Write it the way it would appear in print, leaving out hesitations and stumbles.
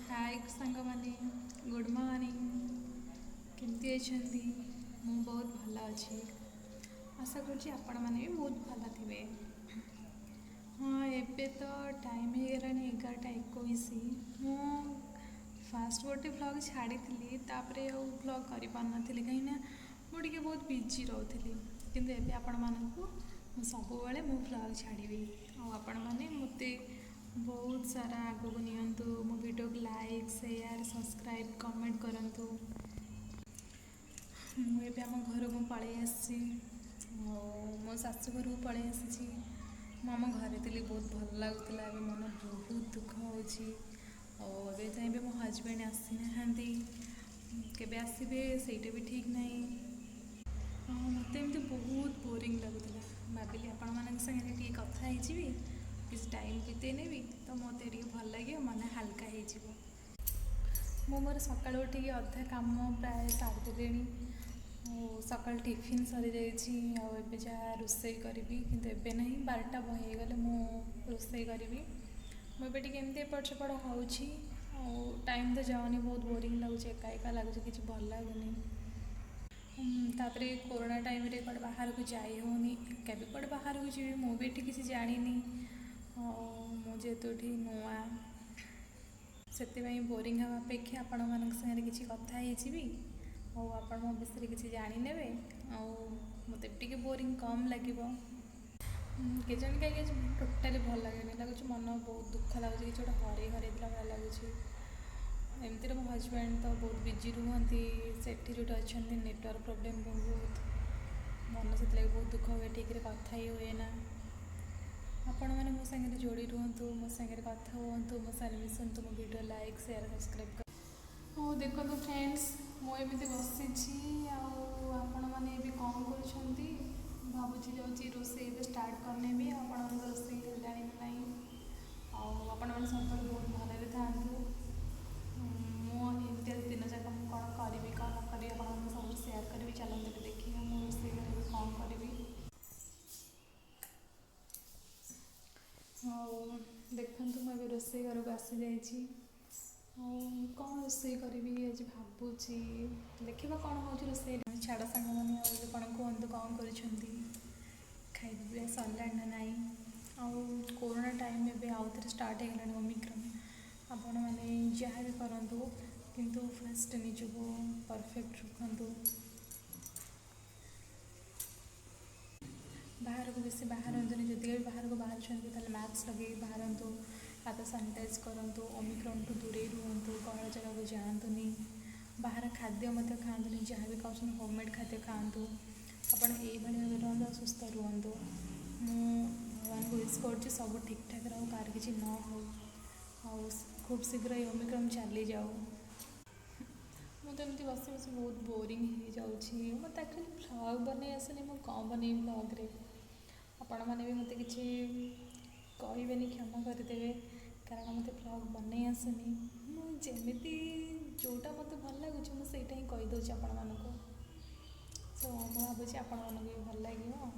ହାଏ ସାଙ୍ଗମାନେ, good morning. କେମିତି ଅଛନ୍ତି? ମୁଁ ବହୁତ ଭଲ ଅଛି। ଆଶା କରୁଛି ଆପଣମାନେ ବି ବହୁତ ଭଲ ଥିବେ। ହଁ, ଏବେ ତ ଟାଇମ୍ ହେଇଗଲାଣି 11:21। ମୁଁ ଫାଷ୍ଟ ଗୋଟେ ଭ୍ଲଗ୍ ଛାଡ଼ିଥିଲି, ତାପରେ ଆଉ ଭ୍ଲଗ୍ କରିପାରୁନଥିଲି, କାହିଁକିନା ମୁଁ ଟିକେ ବହୁତ ବିଜି ରହୁଥିଲି। କିନ୍ତୁ ଏବେ ଆପଣମାନଙ୍କୁ ମୁଁ ସବୁବେଳେ ମୁଁ ଭ୍ଲଗ୍ ଛାଡ଼ିବି, ଆଉ ଆପଣମାନେ ମୋତେ ବହୁତ ସାରା ଆଗକୁ ନିଅନ୍ତୁ। ମୋ ଭିଡ଼ିଓକୁ ଲାଇକ୍, ସେୟାର, ସବସ୍କ୍ରାଇବ୍, କମେଣ୍ଟ କରନ୍ତୁ। ମୁଁ ଏବେ ଆମ ଘରକୁ ପଳେଇ ଆସିଛି, ଆଉ ମୋ ଶାଶୁ ଘରକୁ ପଳେଇ ଆସିଛି। ମୁଁ ଆମ ଘରେ ଥିଲି, ବହୁତ ଭଲ ଲାଗୁଥିଲା। ଏବେ ମନ ବହୁତ ଦୁଃଖ ହେଉଛି, ଆଉ ଏବେ ଯାଏଁ ବି ମୋ ହଜବେଣ୍ଡ ଆସିନାହାନ୍ତି। କେବେ ଆସିବେ ସେଇଟା ବି ଠିକ୍ ନାହିଁ। ଆଉ ମୋତେ ଏମିତି ବହୁତ ବୋରିଂ ଲାଗୁଥିଲା। ଭାବିଲି ଆପଣମାନଙ୍କ ସାଙ୍ଗରେ ଟିକେ କଥା ହେଇଯିବି, କିଛି ଟାଇମ୍ ବିତେଇ ନେବି, ତ ମୋତେ ଟିକେ ଭଲ ଲାଗିବ, ମନ ହାଲକା ହେଇଯିବ। ମୁଁ ମୋର ସକାଳୁ ଉଠିକି ଅଧା କାମ ପ୍ରାୟ ସାରିଦେଲିଣି, ଆଉ ସକାଳୁ ଟିଫିନ୍ ସରିଯାଇଛି। ଆଉ ଏବେ ଯାହା ରୋଷେଇ କରିବି, କିନ୍ତୁ ଏବେ ନାହିଁ, 12ଟା ହେଇଗଲେ ମୁଁ ରୋଷେଇ କରିବି। ମୁଁ ଏବେ ଟିକେ ଏମିତି ଏପଟ ସେପଟ ହେଉଛି, ଆଉ ଟାଇମ୍ ତ ଯାଉନି, ବହୁତ ବୋରିଂ ଲାଗୁଛି, ଏକା ଏକା ଲାଗୁଛି, କିଛି ଭଲ ଲାଗୁନି। ତାପରେ କୋରୋନା ଟାଇମ୍ରେ କୁଆଡ଼େ ବାହାରକୁ ଯାଇ ହେଉନି, ଏକା ବି କୁଆଡ଼େ ବାହାରକୁ ଯିବି, ମୁଁ ବି ଏଠି କିଛି ଜାଣିନି। ଆଉ ମୁଁ ଯେହେତୁ ଏଠି ନୂଆ, ସେଥିପାଇଁ ବୋରିଂ ହେବା ଅପେକ୍ଷା ଆପଣମାନଙ୍କ ସାଙ୍ଗରେ କିଛି କଥା ହେଇଯିବି, ଆଉ ଆପଣ ମୋ ବିଷୟରେ କିଛି ଜାଣିନେବେ, ଆଉ ମୋତେ ବି ଟିକେ ବୋରିଂ କମ୍ ଲାଗିବ। କେଜାଣି କାହିଁକି ଆଜି ଟୋଟାଲି ଭଲ ଲାଗେନି, ଲାଗୁଛି ମନ ବହୁତ ଦୁଃଖ ଲାଗୁଛି, କିଛି ଗୋଟେ ହରେଇ ହରେଇ ଦେଲା ଭଳିଆ ଲାଗୁଛି। ଏମିତିରେ ମୋ ହଜବେଣ୍ଡ ତ ବହୁତ ବିଜି ରୁହନ୍ତି, ସେଠି ଯେଉଁଠି ଅଛନ୍ତି ନେଟୱାର୍କ ପ୍ରୋବ୍ଲେମ୍ ବହୁତ, ମନ ସେଥିଲାଗି ବହୁତ ଦୁଃଖ ହୁଏ, ଠିକ୍ରେ କଥା ହିଁ ହୁଏ ନା। ଆପଣମାନେ ମୋ ସାଙ୍ଗରେ ଯୋଡ଼ି ରୁହନ୍ତୁ, ମୋ ସାଙ୍ଗରେ କଥା ହୁଅନ୍ତୁ, ମୋ ସାଙ୍ଗରେ ମିଶନ୍ତୁ, ମୋ ଭିଡ଼ିଓ ଲାଇକ୍, ସେୟାର, ସବସ୍କ୍ରାଇବ୍ କର। ହଉ ଦେଖନ୍ତୁ ଫ୍ରେଣ୍ଡସ୍, ମୁଁ ଏମିତି ବସିଛି, ଆଉ ଆପଣମାନେ ଏବେ କ'ଣ କରୁଛନ୍ତି? ଭାବୁଛି ଯାଉଛି ରୋଷେଇ ଏବେ ଷ୍ଟାର୍ଟ କରିନେବି। ଆପଣଙ୍କ ରୋଷେଇ ହେଲାଣି ନା ନାହିଁ? ଆଉ ଆପଣମାନେ ସବୁବେଳେ ବହୁତ ଭଲରେ ଥାଆନ୍ତୁ। ମୁଁ ଏମିତି ଆଜି ଦିନ ଯାକ ମୁଁ କ'ଣ କରିବି କ'ଣ ନ କରିବି ଆପଣମାନଙ୍କୁ ସବୁ ସେୟାର କରିବି। ଚାଲନ୍ତୁ ଏବେ ଦେଖିବା ମୁଁ ରୋଷେଇ ଘରେ ଏବେ କ'ଣ କରିବି। ଆଉ ଦେଖନ୍ତୁ, ମୁଁ ଏବେ ରୋଷେଇ ଘରକୁ ଆସିଯାଇଛି, ଆଉ କ'ଣ ରୋଷେଇ କରିବି ଆଜି ଭାବୁଛି, ଦେଖିବା କ'ଣ ହେଉଛି ରୋଷେଇ। ଛାଡ଼ ସାଙ୍ଗମାନେ, ଆଉ ଏବେ କ'ଣ କୁହନ୍ତୁ, କ'ଣ କରୁଛନ୍ତି? ଖାଇବା ପିଇବା ସରିଲାଣି ନା ନାହିଁ? ଆଉ କୋରୋନା ଟାଇମ୍ ଏବେ ଆଉ ଥରେ ଷ୍ଟାର୍ଟ ହେଇଗଲାଣି ଓମିକ୍ରନ୍। ଆପଣମାନେ ଯାହା ବି କରନ୍ତୁ, କିନ୍ତୁ ଫାଷ୍ଟ ନିଜକୁ ପରଫେକ୍ଟ ରଖନ୍ତୁ। ବାହାରକୁ ବେଶୀ ବାହାରନ୍ତୁନି, ଯଦି ବି ବାହାରକୁ ବାହାରୁଛନ୍ତି ତାହେଲେ ମାସ୍କ ଲଗେଇକି ବାହାରନ୍ତୁ, ହାତ ସାନିଟାଇଜ୍ କରନ୍ତୁ, ଓମିକ୍ରନ୍ଠୁ ଦୂରେଇ ରୁହନ୍ତୁ, ଗହଳ ଜାଗାକୁ ଯାଆନ୍ତୁନି, ବାହାର ଖାଦ୍ୟ ମଧ୍ୟ ଖାଆନ୍ତୁନି, ଯାହା ବି ଖାଉଛନ୍ତି ହୋମମେଡ଼୍ ଖାଦ୍ୟ ଖାଆନ୍ତୁ। ଆପଣ ଏଇଭଳି ଭାବେ ରୁହନ୍ତୁ ଆଉ ସୁସ୍ଥ ରୁହନ୍ତୁ। ମୁଁ ଭଗବାନଙ୍କୁ ୱିଶ୍ କରୁଛି ସବୁ ଠିକ୍ଠାକ୍ ରହୁ, କାହାର କିଛି ନ ହେଉ, ଆଉ ଖୁବ୍ ଶୀଘ୍ର ଏଇ ଓମିକ୍ରନ୍ ଚାଲିଯାଉ। ମୁଁ ତ ଏମିତି ବସି ବସି ବହୁତ ବୋରିଂ ହେଇଯାଉଛି। ମୋତେ ଆକ୍ଚୁଆଲି ଭ୍ଲଗ୍ ବନେଇ ଆସେନି, ମୁଁ କ'ଣ ବନେଇବି ଭ୍ଲଗ୍ରେ? ଆପଣମାନେ ବି ମୋତେ କିଛି କହିବେନି, କ୍ଷମା କରିଦେବେ, କାରଣ ମୋତେ ଭ୍ଲଗ୍ ବନେଇ ଆସେନି। ମୁଁ ଯେମିତି ଯେଉଁଟା ମୋତେ ଭଲ ଲାଗୁଛି ମୁଁ ସେଇଟା ହିଁ କହିଦେଉଛି ଆପଣମାନଙ୍କୁ। ସୋ ମୁଁ ଭାବୁଛି ଆପଣମାନଙ୍କୁ ବି ଭଲ ଲାଗିବ।